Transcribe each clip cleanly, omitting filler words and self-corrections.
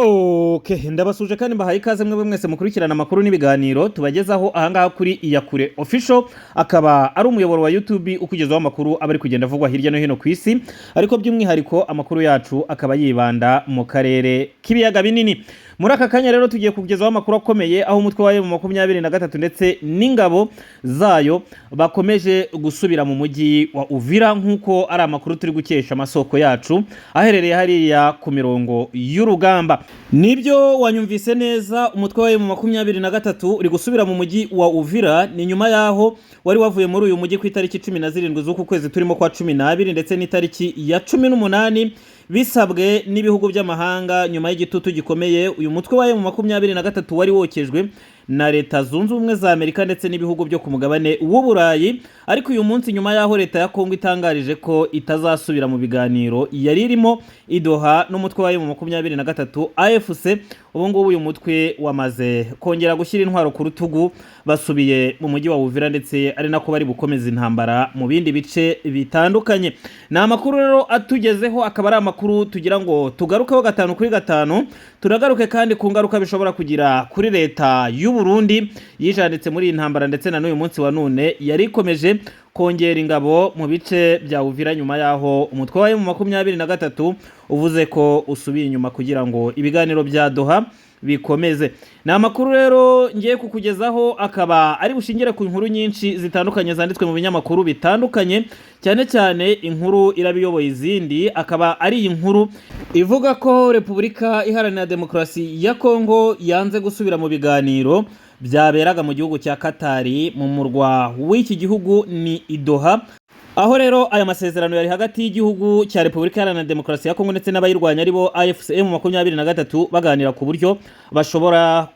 Okay, ndabasuje kandi mbahaye ikaze mwebwe mwese mukurikirana amakuru n'ibiganiro tubagezaho ahangaha kuri Iyakure Official, akaba ari umuyoboro wa YouTube ukugezaho amakuru aba ari kugenda avugwa hirya no hino ku isi, ariko by'umwihariko amakuru yacu akaba yibanda mu karere k'ibiyaga binini. Muri aka kanya rero tugiye kugezaho amakuru akomeye, aho umutwe wa M23 ndetse n'ingabo zayo bakomeje gusubira mu mujyi wa Uvira, nk'uko ari amakuru turi gukesha amasoko yacu aherereye hariya ku mirongo y'urugamba. Nibyo, wanyumvise neza, umutwe wa M23 uri gusubira mu mujyi wa Uvira. Ni nyuma yaho wari wavuye muri uyu mujyi ku itariki 17 z'uku kwezi turimo kwa 12 ndetse n'itariki ya 18, bisabwe n'ibihugu by'amahanga nyuma y'igitutu gikomeye uyu mutwe wa M23 wari wokejwe na Leta Zunze Ubumwe za Amerika ndetse n'ibihugu byo ku mugabane w'Uburayi. Ariko uyu munsi, nyuma y'aho leta ya Kongo itangarije ko itazasubira mu biganiro yari irimo i Doha n'umutwe wa M23 AFC, ubu ngubu uyu mutwe wamaze kongera gushyira intwaro ku rutugu, basubiye mu mujyi wa Uvira, ndetse ari nako bari bukomeza intambara mu bindi bice bitandukanye. Ni amakuru rero atugezeho, akaba ari amakuru tugira ngo tugarukeho gatanu kuri gatanu. Turagaruke kandi ku ngaruka bishobora kugira kuri leta y'u Burundi yijanditse muri iyi ntambara, ndetse na n'uyu munsi wa none yari ikomeje kongera ingabo mu bice bya Uvira nyuma y'aho umutwe wa M23 uvuze ko usubiye inyuma kugira ngo ibiganiro bya Doha bikomeze. Ni amakuru rero ngiye kukugezaho, akaba ari bushingire ku nkuru nyinshi zitandukanye zanditswe mu binyamakuru bitandukanye, cyane cyane inkuru iraba iyoboye izindi akaba ari iyi nkuru ivuga ko Repubulika Iharanira Demokarasi ya Kongo yanze gusubira mu biganiro byaberaga mu gihugu cya Katari, mu murwa w'iki gihugu ni i Doha. Aho rero aya masezerano yari hagati y'igihugu cya Repubulika Iharanira Demokarasi ya Kongo ndetse n'abayirwanya, aribo AFC M23, baganira ku buryo bashobora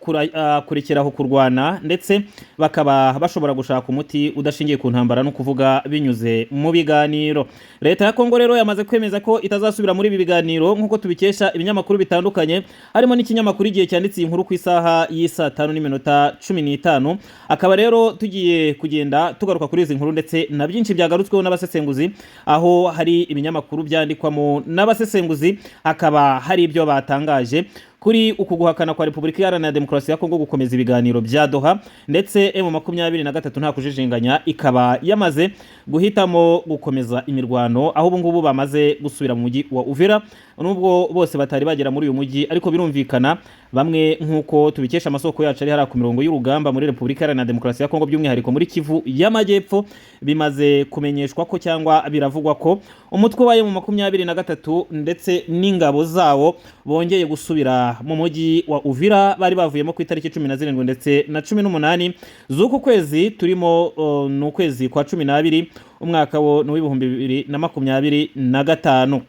kurekeraho kurwana, ndetse bakaba bashobora gushaka umuti udashingiye ku ntambara, no kuvuga binyuze mu biganiro. Leta ya Kongo rero yamaze kwemeza ko itazasubira muri ibi biganiro, nk'uko tubikesha ibinyamakuru bitandukanye, harimo n'ikinyamakuru Igihe cyanditse iyi nkuru ku isaha y'isaa 5:15. Akaba rero tugiye kugenda tugaruka kuri izi nkuru ndetse na byinshi byagarutsweho n'abasesenguzi, aho hari ibinyamakuru byandikwamo n'abasesenguzi, hakaba hari ibyo batangaje kuri uku guhakana kwa Repubulika Iharanira Demokarasi ya Kongo gukomeza ibiganiro bya Doha, ndetse M23 nta kujijinganya ikaba yamaze guhitamo gukomeza imirwano, aho ubu ngubu bamaze gusubira mu mujyi wa Uvira, nubwo bose batari bagera muri uyu mujyi. Ariko birumvikana bamwe, nk'uko tubikesha amasoko yacu ari hariya ku mirongo y'urugamba muri Repubulika Iharanira Demokarasi ya Kongo, by'umwihariko muri Kivu y'Amajyepfo, bimaze kumenyeshwa ko cyangwa biravugwa ko umutwe wa M23 ndetse n'ingabo zawo bongeye gusubira mu mujyi wa Uvira bari bavuyemo ku itariki 17 ndetse na 18 z'uku kwezi turimo, ni ukwezi kwa 12, umwaka wo ni uw'ibihumbi 2025.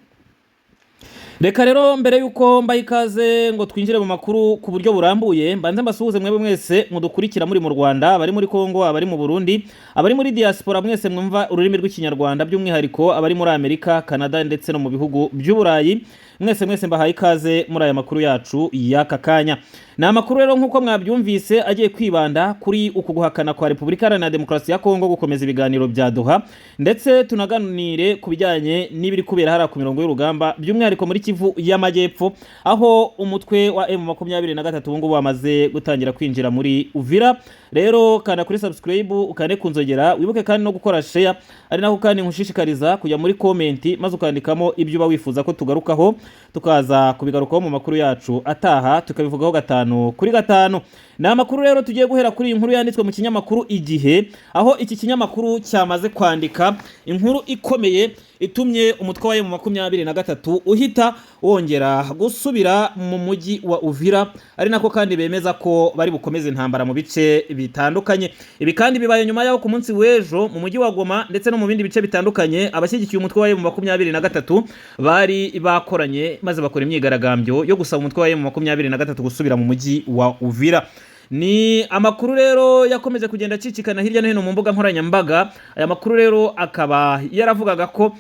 Reka rero mbere y'uko mbaha ikaze ngo twinjire mu makuru ku buryo burambuye, mbanze mbasuhuze mwebwe mwese mudukurikira muri mu Rwanda, abari muri Kongo, abari mu Burundi, abari muri diaspora, mwese mwumva ururimi rw'Ikinyarwanda, by'umwihariko abari muri Amerika, Canada ndetse no mu bihugu by'Uburayi. Mwese mwese mbahaye ikaze muri aya makuru yacu y'aka kanya. Ni amakuru rero, nk'uko mwabyumvise, agiye kwibanda kuri uku guhakana kwa Repubulika Iharanira Demokarasi ya Kongo gukomeza ibiganiro bya Doha, ndetse tunaganire ku bijyanye n'ibiri kubera hariya ku mirongo y'urugamba, by'umwihariko muri Kivu y'Amajyepfo, aho umutwe wa M23 ubu ngubu wamaze gutangira kwinjira muri Uvira. Rero kanda kuri subscribe, ukande ku nzogera, wibuke kandi no gukora share, ari nako kandi nkushishikariza kujya muri comment maze ukandikamo ibyo uba wifuza ko tugarukaho, tukaza kubigarukaho mu makuru yacu ataha, tukabivugaho gatanu kuri gatanu. Ni amakuru rero tugiye guhera kuri iyi nkuru yanditswe mu kinyamakuru Igihe, aho iki kinyamakuru cyamaze kwandika inkuru ikomeye itumye umutwe wa M23 uhita wongera gusubira mu mujyi wa Uvira, ari nako kandi bemeza ko bari bukomeze intambara mu bice bitandukanye. Ibi kandi bibaye nyuma y'aho ku munsi w'ejo mu mujyi wa Goma ndetse no mu bindi bice bitandukanye abashyigikiye umutwe wa M23 bari bakoranye maze bakora imyigaragambyo yo gusaba umutwe wa M23 gusubira mu mujyi wa Uvira. Ni amakuru rero yakomeje kugenda acicikana hirya no hino mu mbuga nkoranyambaga. Aya makuru rero akaba yaravugaga ko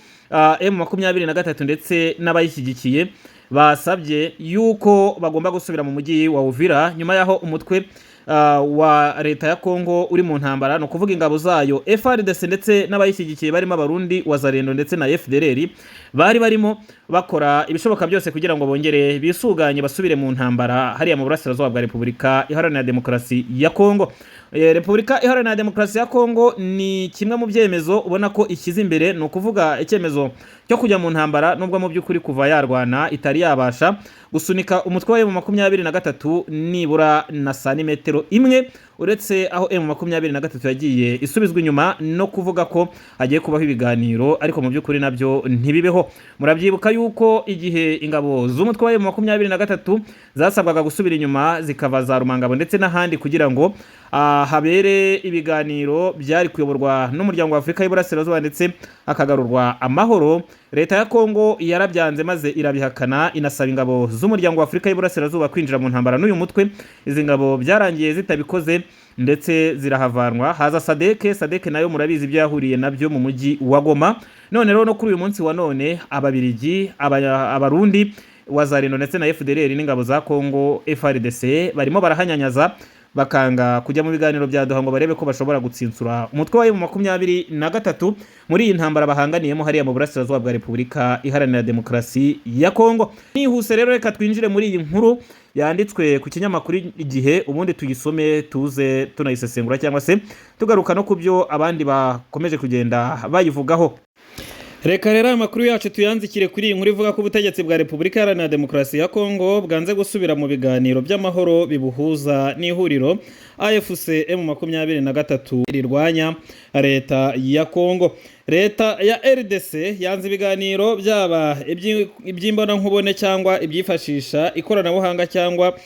M23 ndetse n'abayishyigikiye basabye yuko bagomba gusubira mu mujyi wa Uvira nyuma y'aho umutwe wa leta ya Kongo uri mu ntambara, ni ukuvuga ingabo zayo FARDC ndetse n'abayishyigikiye barimo Abarundi, Wazalendo ndetse na FDLR, bari barimo bakora ibishoboka byose kugira ngo bongere bisuganye basubire mu ntambara hariya mu burasirazuba bwa Repubulika Iharanira Demokarasi ya Kongo. Repubulika Iharanira Demokarasi ya Kongo ni kimwe mu byemezo ubona ko ishyize imbere, ni ukuvuga icyemezo cyo kujya mu ntambara, nubwo mu by'ukuri kuva yarwana itari yabasha gusunika umutwe wa M23 nibura na santimetero imwe, uretse aho M23 yagiye isubizwa inyuma no kuvuga ko hagiye kubaho ibiganiro, ariko mu by'ukuri nabyo ntibibeho. Murabyibuka yuko igihe ingabo z'umutwe wa M23 zasabwaga gusubira inyuma zikava za Rumangabo ndetse n'ahandi kugira ngo habere ibiganiro byari kuyoborwa n'Umuryango wa Afurika y'Iburasirazuba ndetse hakagarurwa amahoro, leta ya Kongo yarabyanze maze irabihakana, inasaba ingabo z'Umuryango wa Afurika y'Iburasirazuba kwinjira mu ntambara n'uyu mutwe. Izi ngabo byarangiye zitabikoze ndetse zirahavanwa, haza SADC. SADC nayo murabizi ibyo yahuriye nabyo mu mujyi wa Goma. None rero no kuri uyu munsi wa none, Ababirigi, Abarundi, Wazalendo ndetse na FDLR n'ingabo za Kongo FARDC barimo barahanyanyaza, bakanga kujya mu biganiro bya Doha ngo barebe ko bashobora gutsinsura umutwe wa M23 muri iyi ntambara bahanganiyemo hariya mu burasirazuba bwa Repubulika Iharanira Demokarasi ya Kongo. Nihuse rero, reka twinjire muri iyi nkuru yanditswe ku kinyamakuru Igihe, ubundi tuyisome tuze tunayisesengura cyangwa se tugaruka no ku byo abandi bakomeje kugenda bayivugaho. Reka rero ayo makuru yacu tuyanzikire kuri iyi nkuru ivuga ko ubutegetsi bwa Repubulika Iharanira Demokarasi ya Kongo bwanze gusubira mu biganiro by'amahoro bibuhuza n'ihuriro AFC M23 rirwanya leta ya Kongo. Leta ya RDC yanze ibiganiro, byaba iby'imbonankubone cyangwa ibyifashisha ikoranabuhanga cyangwa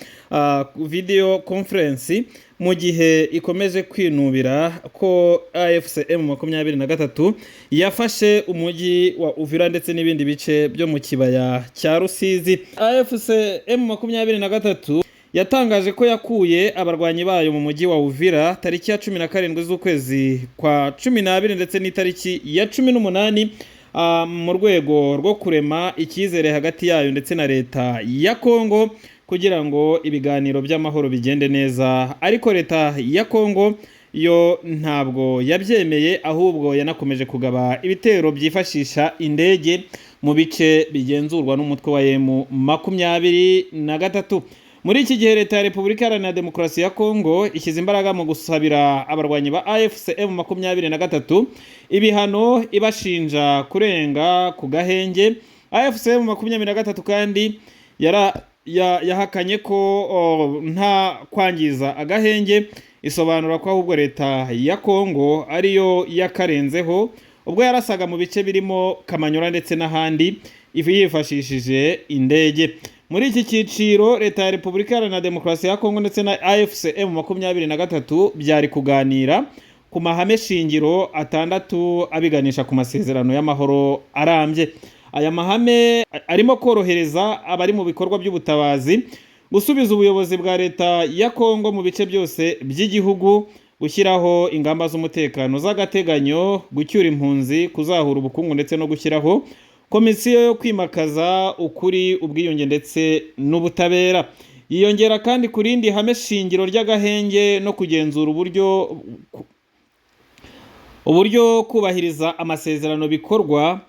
video conference, mu gihe ikomeje kwinubira ko AFC M23 yafashe umujyi wa Uvira ndetse n'ibindi bice byo mu kibaya cya Rusizi. AFC M23 yatangaje ko yakuye abarwanyi bayo mu mujyi wa Uvira tariki ya 17 z'ukwezi kwa 12 ndetse n'itariki ya 18, mu rwego rwo kurema icyizere hagati yayo ndetse na leta ya Kongo kugira ngo ibiganiro by'amahoro bigende neza. Ariko leta ya Kongo yo ntabwo yabyemeye, ahubwo yanakomeje kugaba ibitero byifashisha indege mu bice bigenzurwa n'umutwe wa M23. Muri iki gihe, leta ya Repubulika Iharanira Demokarasi ya Kongo ishyize imbaraga mu gusabira abarwanyi ba AFC M23 ibihano, ibashinja kurenga ku gahenge. AFC M23 kandi yahakanye ko nta kwangiza agahenge, isobanura ko ahubwo leta ya Kongo ariyo yakarenzeho ubwo yarasaga mu bice birimo Kamanyura ndetse n'ahandi yifashishije indege. Muri iki cyiciro, leta ya Repubulika Iharanira Demokarasi ya Kongo ndetse na AFC M23 byari kuganira ku mahame shingiro atandatu abiganisha ku masezerano y'amahoro arambye. Aya mahame arimo korohereza abari mu bikorwa by'ubutabazi, gusubiza ubuyobozi bwa leta ya Kongo mu bice byose by'igihugu, gushyiraho ingamba z'umutekano z'agateganyo, gucyura impunzi, kuzahura ubukungu ndetse no gushyiraho komisiyo yo kwimakaza ukuri, ubwiyunge ndetse n'ubutabera. Yiyongera kandi ku rindi hame shingiro ry'agahenge no kugenzura uburyo kubahiriza amasezerano bikorwa,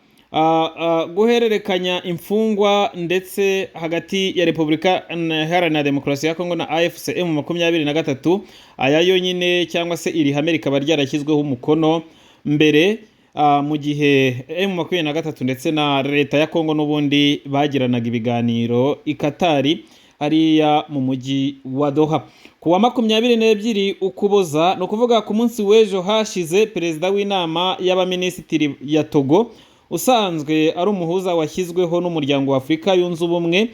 guhererekanya imfungwa ndetse hagati ya Repubulika Iharanira Demokarasi ya Kongo na AFC M23. Aya yonyine cyangwa se iri hame rikaba ryarashyizweho umukono mbere, mu gihe M23 ndetse na leta ya Kongo n'ubundi bagiranaga ibiganiro i Katari hariya mu mujyi wa Doha. Ku wa 22 Ukuboza, ni ukuvuga ku munsi w'ejo hashize, perezida w'inama y'abaminisitiri ya Togo, usanzwe ari umuhuza washyizweho n'Umuryango wa Afurika Yunze Ubumwe,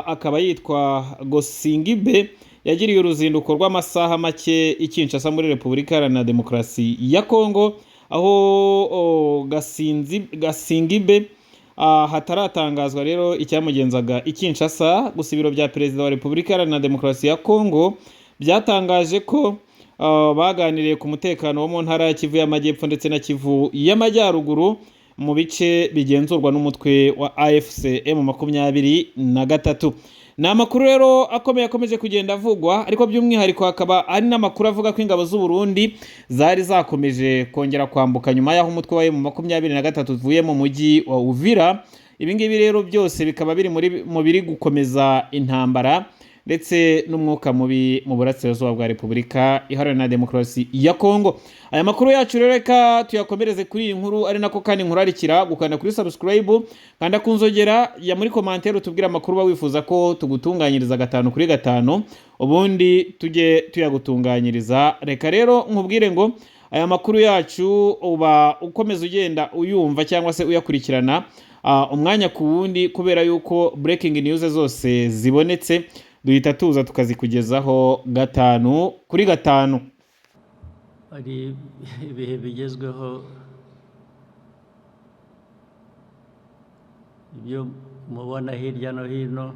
akaba yitwa Gnassingbé, yagiriye uruzinduko rw'amasaha make i Kinshasa muri Repubulika Iharanira Demokarasi ya Kongo, aho Gnassingbé hataratangazwa rero icyamugenzaga i Kinshasa. Gusa ibiro bya perezida wa Repubulika Iharanira Demokarasi ya Kongo byatangaje ko baganiriye ku mutekano wo mu ntara ya Kivu y'Amajyepfo ndetse na Kivu y'Amajyaruguru mu bice bigenzurwa n'umutwe wa AFC M23. Ni amakuru rero akomeye akomeje kugenda avugwa, ariko by'umwihariko hakaba ari n'amakuru avuga ko ingabo z'u Burundi zari zakomeje kongera kwambuka nyuma y'aho umutwe wa M23 uvuye mu mujyi wa Uvira. Ibi ngibi rero byose bikaba biri mu biri gukomeza intambara ndetse n'umwuka mubi mu burasirazuba bwa Repubulika Iharanira Demokarasi ya Kongo. Aya makuru yacu rero reka tuyakomereze kuri iyi nkuru, ari nako kandi nkurarikira gukanda kuri subscribe, kanda ku nzogera ya muri commentaire, utubwire amakuru uba wifuza ko tugutunganyiriza 5 kuri 5, ubundi tujye tuyagutunganyiriza. Reka rero nkubwire ngo aya makuru yacu uba ukomeza ugenda uyumva cyangwa se uyakurikirana umwanya ku wundi, kubera yuko breaking news zose zibonetse duhita tuza tukazikugezaho 5 kuri 5. Hari ibihe bigezweho, ibyo mubona hirya no hino,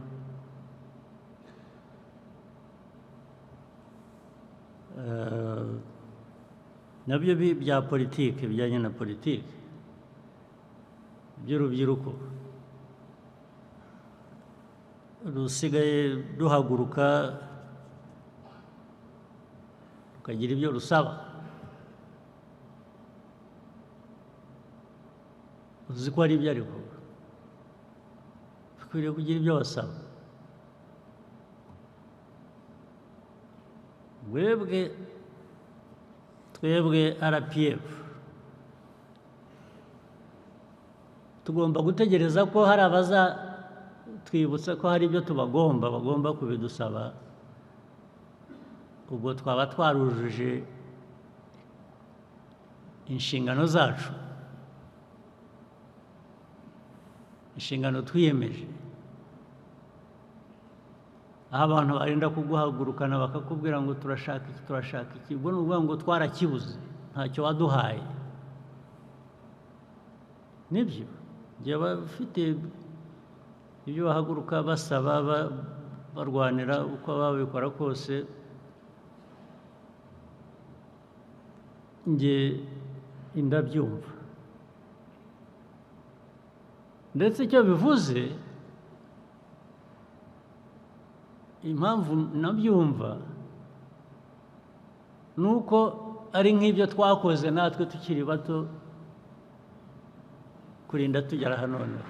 nabyo bya politiki, bijyanye na politiki by'urubyiruko rusigaye ruhaguruka rukagira ibyo rusaba. Uzi ko ari ibyo, ariko bakwiriye kugira ibyo basaba. Mwebwe, twebwe RPF, tugomba gutegereza ko hari abazatwibutsa ko hari ibyo tubagomba, bagomba kubidusaba, ubwo twaba twarujuje inshingano zacu, inshingano twiyemeje. Aho abantu barinda kuguhagurukana bakakubwira ngo turashaka iki, turashaka iki, ubwo ni ukuvuga ngo twarakibuze, ntacyo waduhaye. Nibyo, igihe abafite ibyo bahaguruka basaba, barwanira uko babikora kose, njye ndabyumva. Ndetse icyo bivuze, impamvu nabyumva ni uko ari nk'ibyo twakoze natwe tukiri bato, kurinda tugera hano noneho.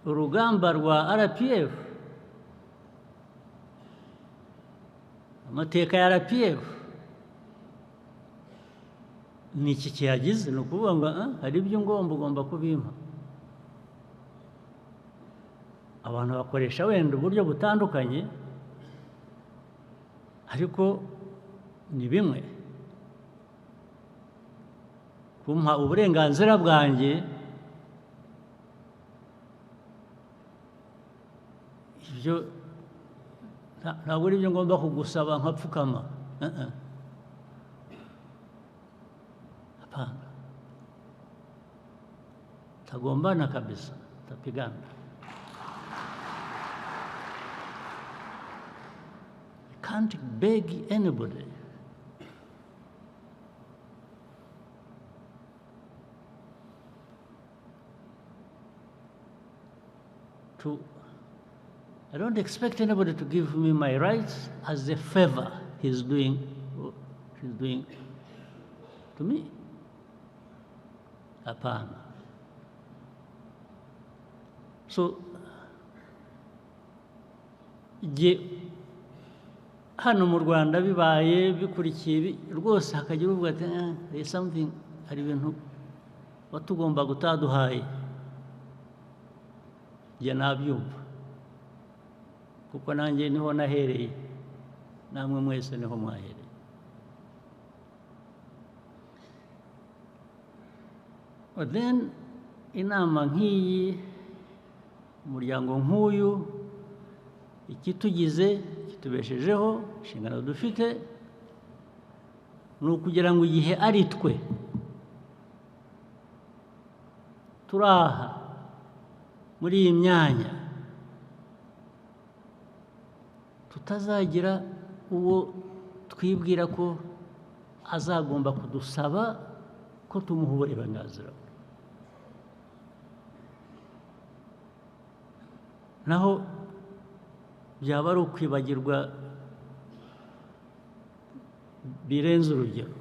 Urugamba rwa RPF, amateka ya RPF ni iki kiyagize, ni ukuvuga ngo hari ibyo ngomba, ugomba kubimpa. Abantu bakoresha wenda uburyo butandukanye, ariko ni bimwe. Kumpa uburenganzira bwanjye, ibyo ntabwo ari ibyo ngomba kugusaba nkapfukama. Hapana, tagombana kabisa, tapigana. I can't beg anybody. I don't expect anybody to give me my rights as a favor he's doing to me. Hapana. So, jye hano mu Rwanda bibaye bikurikiye rwose, hakagira uvuga ati there is something, hari ibintu watugomba gutaduhaye, jye nabyumva, kuko nanjye niho nahereye, namwe mwese niho mwahereye. But then inama nk'iyi, umuryango nk'uyu, ikitugize, kitubeshejeho, inshingano dufite ni ukugira ngo igihe ari twe turaha muri iyi myanya, tutazagira uwo twibwira ko azagomba kudusaba ko tumuha uburenganzira. Naho byaba ari ukwibagirwa birenze urugero.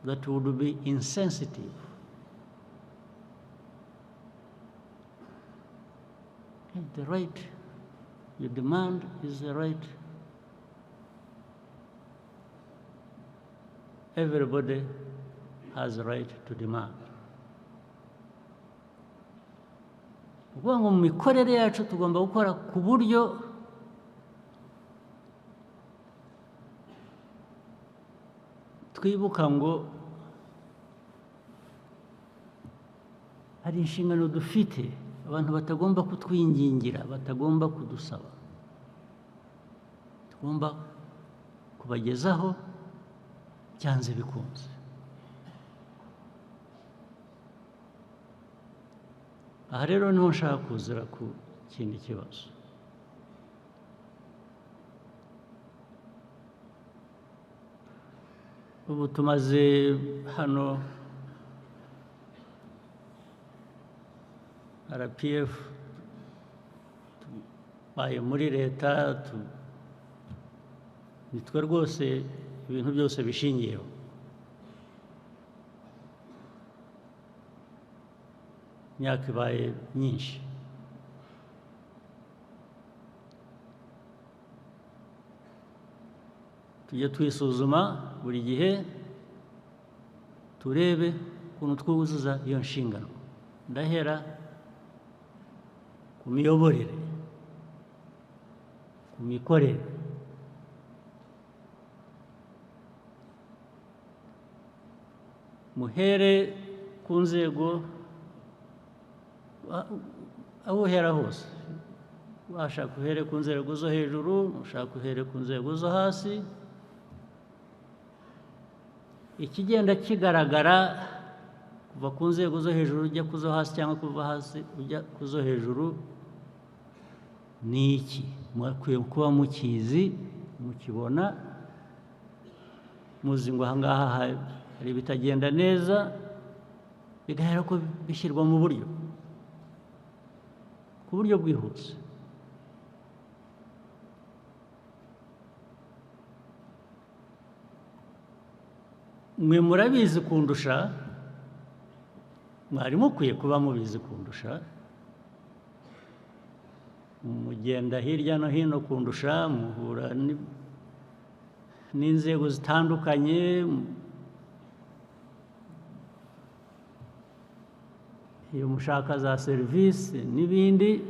That would be insensitive. The right you demand is the right everybody has a right to demand. Ukuvuga ngo mu mikorere yacu tugomba gukora ku buryo twibuka ngo hari inshingano dufite, abantu batagomba kutwingingira, batagomba kudusaba, tugomba kubagezaho byanze bikunze. Aha rero niho nshaka kuzira ku kindi kibazo. Ubu tumaze hano RPF, tubaye muri leta, nitwe rwose ibintu byose bishingiyeho. Imyaka ibaye myinshi. Tujye twisuzuma buri gihe, turebe ukuntu twuzuza iyo nshingano. Ndahera ku miyoborere, ku mikorere. Muhere ku nzego, aho uhera hose, washaka uhere ku nzego zo hejuru, ushaka uhere ku nzego zo hasi. Ikigenda kigaragara kuva ku nzego zo hejuru ujya ku zo hasi, cyangwa kuva hasi ujya ku zo hejuru, ni iki? Mukwiye kuba mukizi, mukibona, muzi ngo aha ngaha hari ibitagenda neza, bigahera ko bishyirwa mu buryo, ku buryo bwihuse. Mwe murabizi kundusha, mwari mukwiye kuba mubizi kundusha, mugenda hirya no hino kundusha, muhura n'inzego zitandukanye. Iyo mushaka za serivisi n'ibindi,